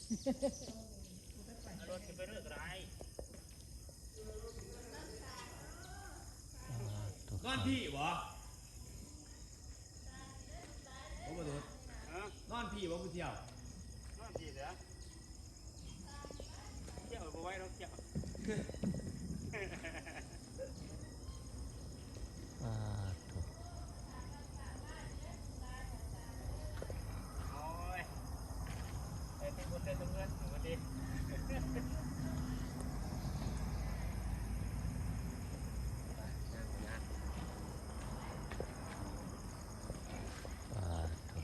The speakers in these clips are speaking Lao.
ລົດຂຶ້ນໄປເລີຍກໍໄດ້. ນອນພີ້ບໍ່? ບໍ່ ບໍ່ໂດດ. ຮະ? ນອນພີ້ບໍ່ຜູ້ທ່ຽວ? ນອນພີ້ເດ. ທ່ຽວບໍ່ໄຫວດອກທ່ຽວ. ປາດໂທ້ ໂອ້ຍ ໄດ້ແຕ່ບຸນໄດ້ແຕ່ເງິນ ວ່າຕິ. ປາດໂທ້.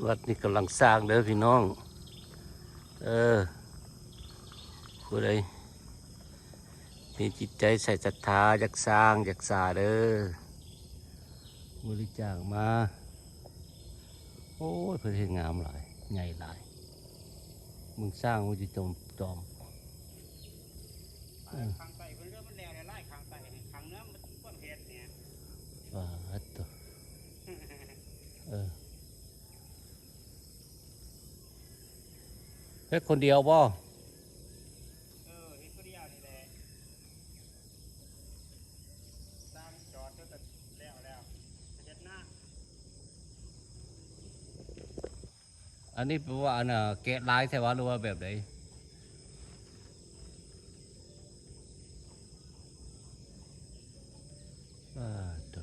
ວັດນີ້ກຳລັງສ້າງເດີພີ່ນ້ອງ. ເອີ ຜູ້ໃດມີຈິດໃຈໃສ່ສັດທາ ຢາກສ້າງຢາກສາເດີ ບໍລິຈາກມາ. ໂອ້ຍ ເພິ່ນເຮັດງາມຫຼາຍ ໃຫຍ່ຫຼາຍ. ເບິ່ງສ້າງມັນຊິຈອມ ຈອມ ເອີ ຂ້າງໃຕ້ເພິ່ນເລີຍ ມັນແລ້ວແລ້ວ ຂ້າງໃຕ້ ຂ້າງເໜືອມັນຄວນເຮັດນີ້. ປາດໂທ້ ເອີ ເຮັດຄົນດຽວບໍ່? ເອີ ເຮັດຄົນດຽວນີ້ແຫຼະ. ສ້າງຈອດຈົນແລ້ວແລ້ວ ເຮັດນາ. ອັນນີ້ແປວ່າ ອັນນ່າ ແກະລາຍແທ້ຫວາ ຫຼືວ່າແບບໃດ? ອາ ໂທ້.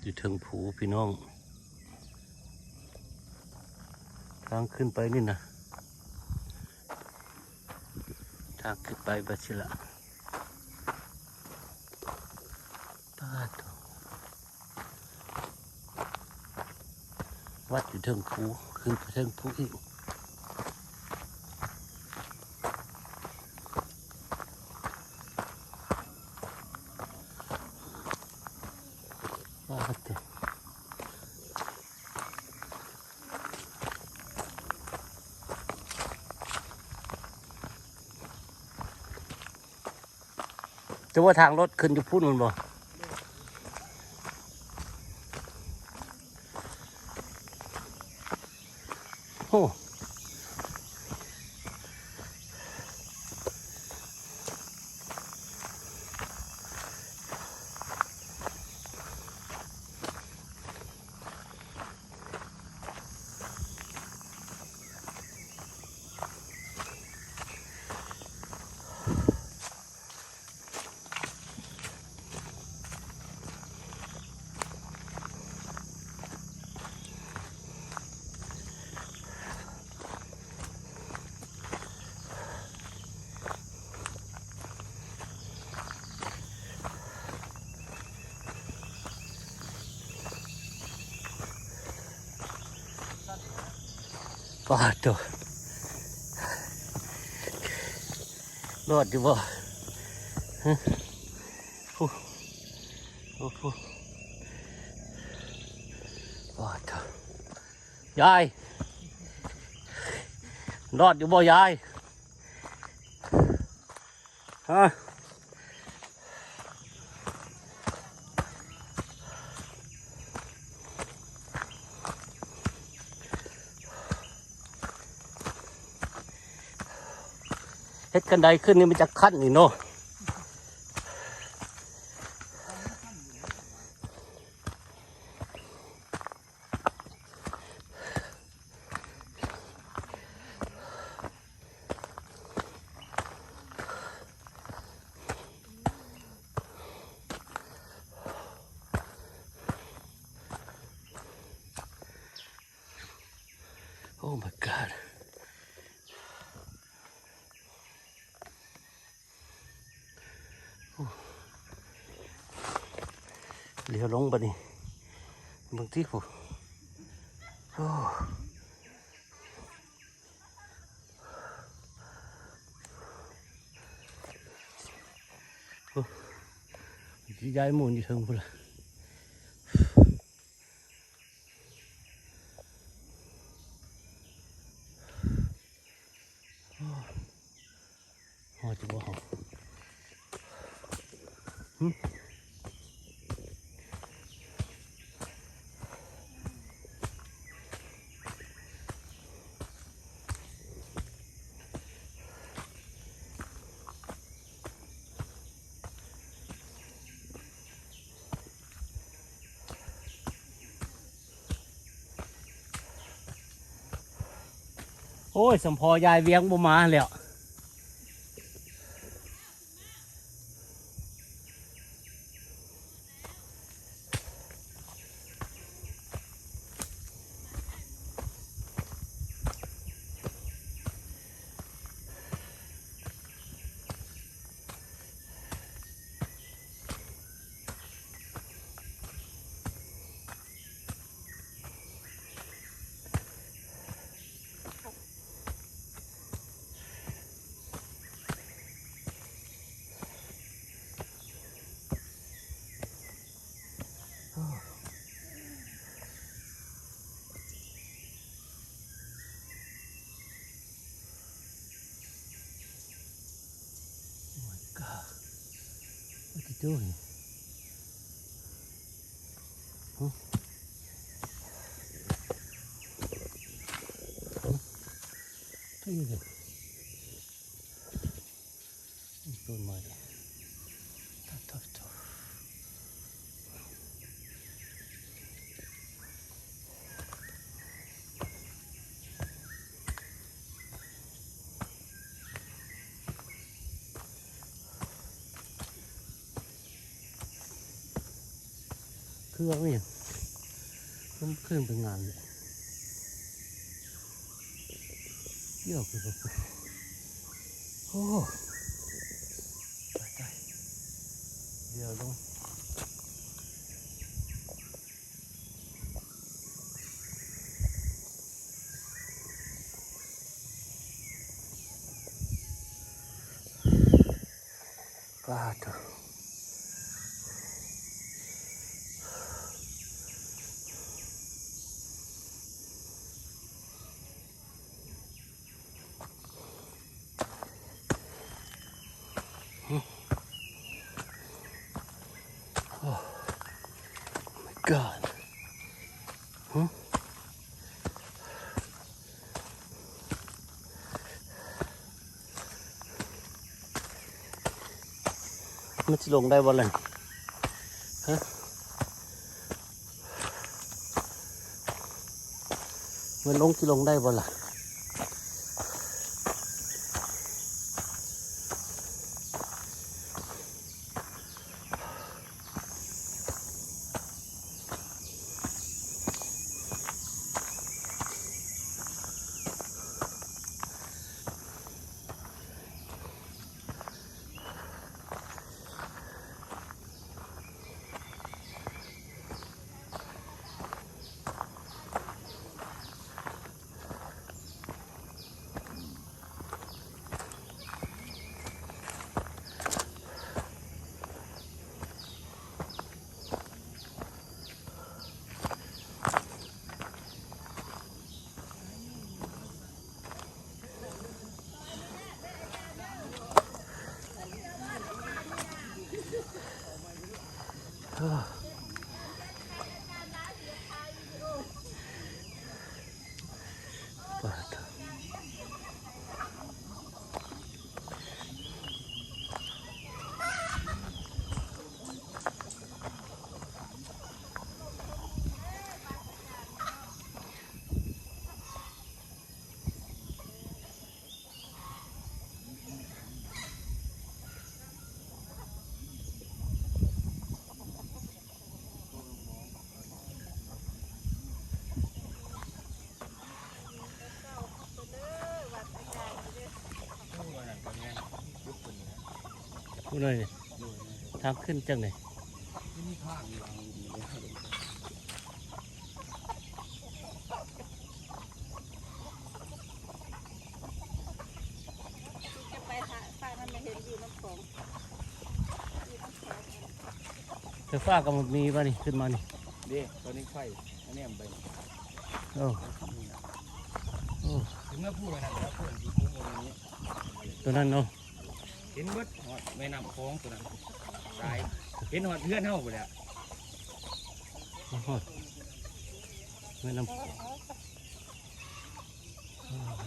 ຢູ່ເທິງພູພີ່ນ້ອງ ທາງຂຶ້ນໄປນີ້ນະ ທາງຂຶ້ນໄປບາຊິລະ ປາດໂທ້. ວັດຢູ່ເທິງພູ ຂຶ້ນໄປເທິງພູອີກ ປາດໂທ້. ແຕ່ວ່າທາງລົດຂຶ້ນຢູ່ພຸ້ນແມ່ນບໍ່? ໂອ້. ປາດໂທ້ ລອດຢູ່ບໍ່? ຮະ ໂອ້ ໂອ້ ປາດໂທ້ ຍາຍ ລອດຢູ່ບໍ່ຍາຍ? ຮະ ເຮັດຄັນໄດຂຶ້ນນີ້ມັນຈັກຂັ້ນນີ້ເນາະ. ໂອ້ ມາຍກອດ ຫຼຽວລົງບັດນີ້ ເບິ່ງຕິພຸ້ນ ໂອ້ ໂອ້ ຊິຍ້າຍໝູນຢູ່ເທິງພຸ້ນລະ. ຮອດຢູ່ບໍ່ເຮົາ? ຫຶ? ໂອ້ຍ ສົມພໍຍາຍວຽງບໍ່ມາແລ້ວ. Oh my God. What you doing? Huh? Huh? What are you doing? ຕົ້ນໄມ້ ເຄື່ອງນີ້ ມັນຂຶ້ນໄປງາມເດ. ໂອ້ ຕາຍໆ ດຽວລົງ. ປາດໂທ້. ໂອ້ my God. ຫຶ? ມັນຊິລົງໄດ້ບໍ່ລະນີ້? ຮະ? ມັນລົງ ຊິລົງໄດ້ບໍ່ລະ? ຜູ້ໃດນີ້ ທາງຂຶ້ນຈັ່ງໃດ? ມີທາງຢູ່ຫຼັງນີ້ເດ້. ຈະໄປທາງ ທາງນັ້ນ ມາເຫັນຢູ່ນ້ຳຂອງ ຢູ່ນ້ຳຂອງ. ໄຟຟ້າກໍມີບໍ່ນີ້ ຂຶ້ນມານີ້? ເດ້ ຕອນນີ້ໄຟ ອັນນີ້ໄປ ໂອ້ ນີ້ນະ ໂອ້ ເມື່ອພູ້ນນັ້ນ ແລ້ວພູ້ນຢູ່ພູ້ນນີ້ ຕົວນັ້ນເນາະ. ເຫັນເບິດ ຮອດແມ່ນ້ຳຂອງຕົວນັ້ນ ສາຍ ເຫັນຮອດເຮືອນເຮົາພຸ້ນແຫຼະ ຮອດແມ່ນ້ຳຂອງ.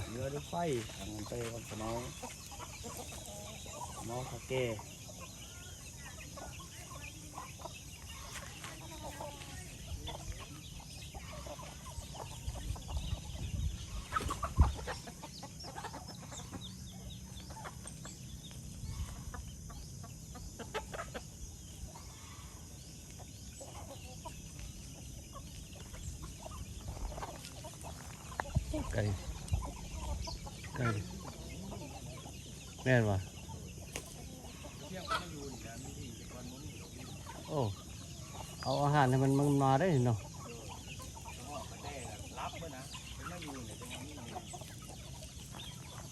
ເຮືອລົດໄຟ ທາງໄປວັດສະເໝົາ ສະເໝົາທ່າແກ່. ໄກ ໄກ ແມ່ນຫວາ? ໂອ້ ເອົາອາຫານໃຫ້ມັນ ມັນມາໄດ້ເນາະ.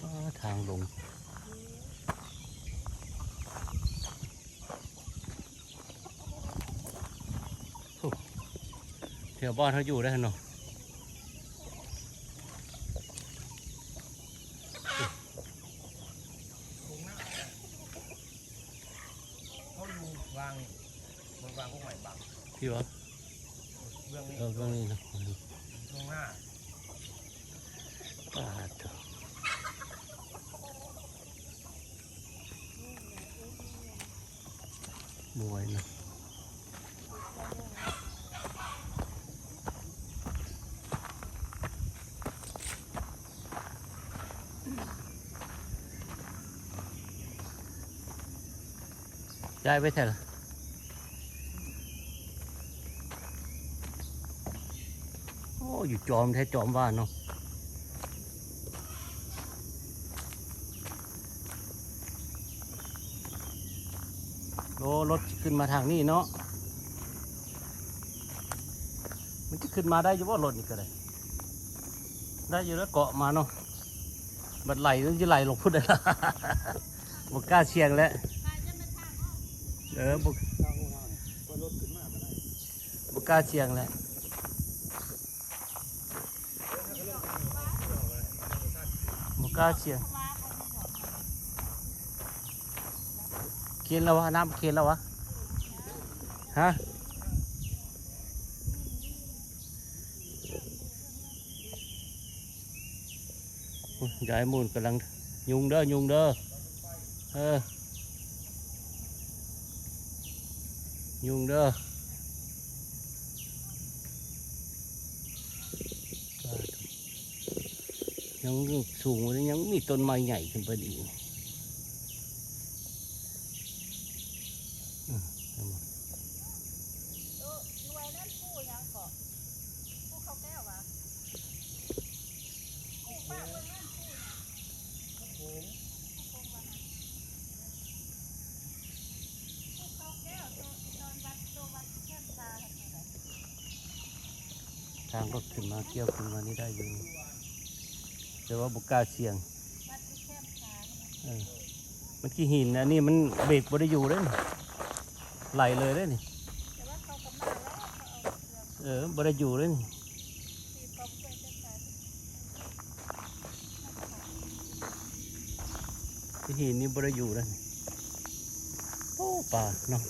ອ້າ ທາງລົງ ໂອ້ ແຖວບ້ານເຮົາຢູ່ໄດ້ເນາະ. ເຮົາຢູ່ວາງ ເບິ່ງວາງພວກໃໝ່ບັງ ພີ່ຫວາ? ເບື້ອງນີ້ ເອີ ເບື້ອງນີ້ນະ ເບື້ອງໜ້າ. ປາດໂທ້ ບໍ່ໄຫວນະ. ຍ້າຍໄປໃສລະ? ໂອ້ ຢູ່ຈອມແທ້ ຈອມວ່າເນາະ. ໂອ້ ລົດຊິຂຶ້ນມາທາງນີ້ເນາະ. ມັນຊິຂຶ້ນມາໄດ້ຢູ່ບໍ່ ລົດນີ້ກໍໄດ້? ໄດ້ຢູ່ແລ້ວ ເກາະມາເນາະ. ບັດໄຫຼມັນຊິໄຫຼລົງພຸ້ນແຫຼະ ບໍ່ກ້າສ່ຽງແຫຼະ. ເອີ ບໍ່ ບໍ່ກ້າສ່ຽງແຫຼະ. ບໍ່ກ້າສ່ຽງ. ເຄັນແລ້ວຫວາ? ນ້ຳເຄັນແລ້ວຫວາ? ຮະ? ໂອ້ຍ ຍາຍໝູນກຳລັງ ຍຸງເດີ ຍຸງເດີ. ເອີ ຍຸງເດີ. ຍັງສູງກວ່ານີ້ ຍັງມີຕົ້ນໄມ້ໃຫຍ່ຂຶ້ນໄປອີກ. ອືມ ເຫັນບໍ່? ເອີ ໜ່ວຍນັ້ນພູຫຍັງເກາະ? ພູເຂົາແກ້ວຫວາ? ທາງລົດຂຶ້ນມາ ກ່ຽວຂຶ້ນມານີ້ໄດ້ຢູ່ ແຕ່ວ່າບໍ່ກ້າສ່ຽງ. ເອີ ມັນຂີ້ຫີນ ອັນນີ້ມັນເບຣກບໍ່ໄດ້ຢູ່ເດ້ ໄຫຼເລີຍເດ້ນີ້. ເອີ ບໍ່ໄດ້ຢູ່ເດ້ນີ້. ທີ່ຫີນນີ້ບໍ່ໄດ້ຢູ່ແລ້ວນີ້. ໂອ້ ປາເນາະ.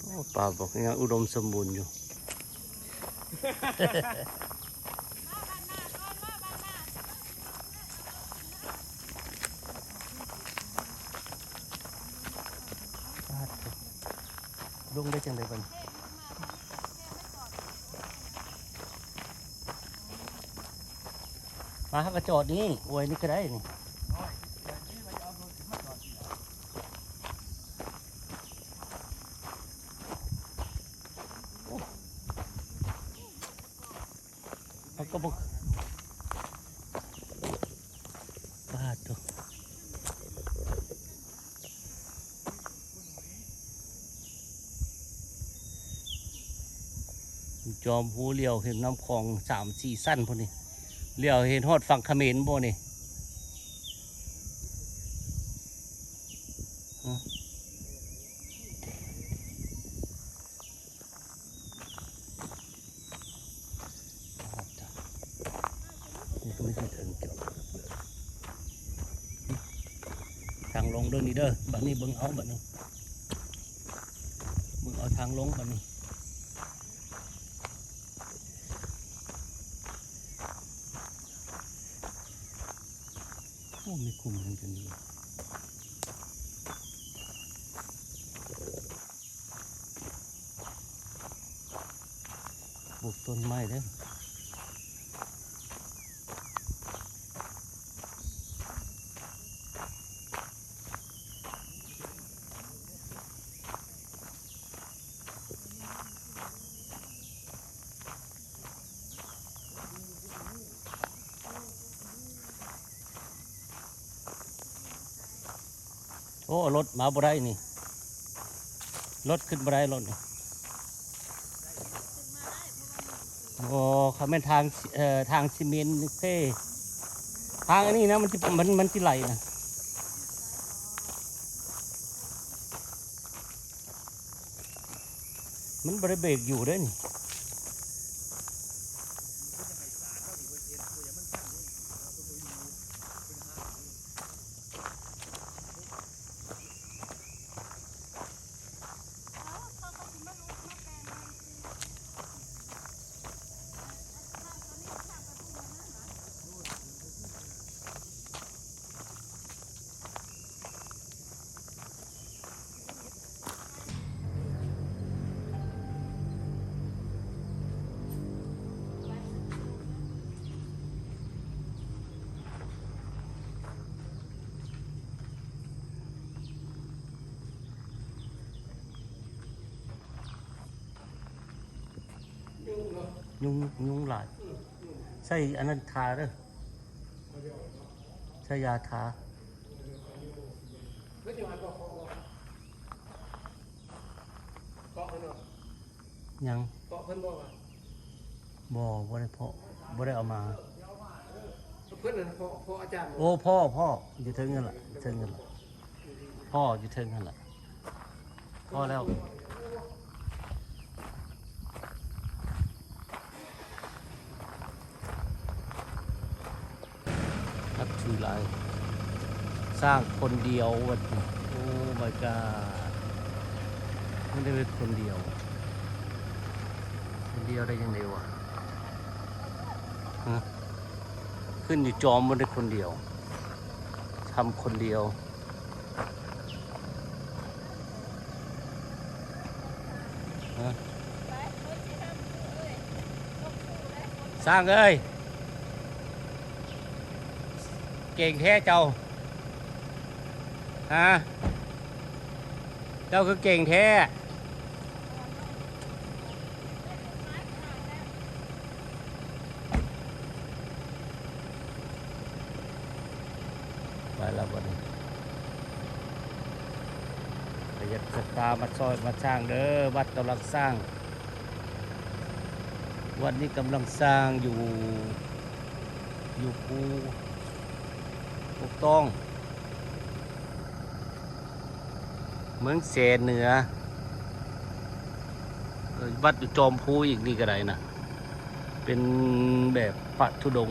ໂອ້ ປ່າບອກຍັງອຸດົມສົມບູນຢູ່. ລົງໄດ້ຈັ່ງໃດບັດນີ້? ມາ ເຮົາກໍຈອດນີ້ ອວຍນີ້ກໍໄດ້ນີ້. ກໍບໍ່ ປາດໂທ້ ຈອມພູ ຫຼຽວເຫັນນ້ຳຂອງສາມສີ່ຊັ້ນພຸ້ນນີ້ ຫຼຽວເຫັນຮອດຝັ່ງຂະເໝນບໍ່ນີ້? ຮະ? ນີ້ກໍມີທີ່ເຖິງ ທາງລົງເດີນີ້ເດີ ບາດນີ້ເບິ່ງເອົາ ບາດນີ້ເບິ່ງເອົາທາງລົງ ບາດນີ້ ໂອ້ ມີຂຸມຫຍັງຢູ່ນີ້? ປູກຕົ້ນໄມ້ເດີ້. ໂອ້ ລົດມາບໍ່ໄດ້ນີ້ ລົດຂຶ້ນບໍ່ໄດ້ ລົດນີ້. ໂອ້ ຄັນແມ່ນທາງ ເອີ ທາງຊີເມັນ ໂອເຄ ທາງອັນນີ້ນະ ມັນຊິ ມັນ ມັນຊິໄຫຼນະ. ມັນບໍ່ໄດ້ເບຣກຢູ່ເດ້ນີ້. ຍຸງເນາະ ຍຸງ ຍຸງຫຼາຍ ໃສ່ອັນນັ້ນທາເດີ້ ໃສ່ຢາທາ. ຍັງ ເພາະເພິ່ນບໍ່ວ່າ ບໍ່ ບໍ່ໄດ້ເພາະ ບໍ່ໄດ້ເອົາມາ ເພິ່ນນັ້ນເພາະ ເພາະອາຈານບໍ່? ໂອ້ ເພາະ ເພາະ ຢູ່ເທິງນັ້ນລະ ເທິງນັ້ນລະ ເພາະຢູ່ເທິງຫັ້ນລະ ພໍແລ້ວ. ນັບຖືຫຼາຍ ສ້າງຄົນດຽວວ່າຕິ Oh my god ມັນໄດ້ເຮັດຄົນດຽວ ຄົນດຽວໄດ້ຈັ່ງໃດວະ? ຮະ? ຂຶ້ນຢູ່ຈອມບໍ່ໄດ້ຄົນດຽວ ທຳຄົນດຽວ. ຮະ? ຊ່າງເອີຍ ເກັ່ງແທ້ເຈົ້າ ຮະ? ເຈົ້າຄືເກັ່ງແທ້. ໄປແລ້ວບັດນີ້ ກະຢາກສະຕາມາຊ່ອຍມາສ້າງເດີ້ ວັດກຳລັງສ້າງ ວັດນີ້ກຳລັງສ້າງຢູ່ ຢູ່ພູປົກຕ້ອງ ເມືອງແສເໜືອ ເອີ ວັດຢູ່ຈອມພູອີກນີ້ກະໄດ້ນະ ເປັນແບບພະທຸດົງ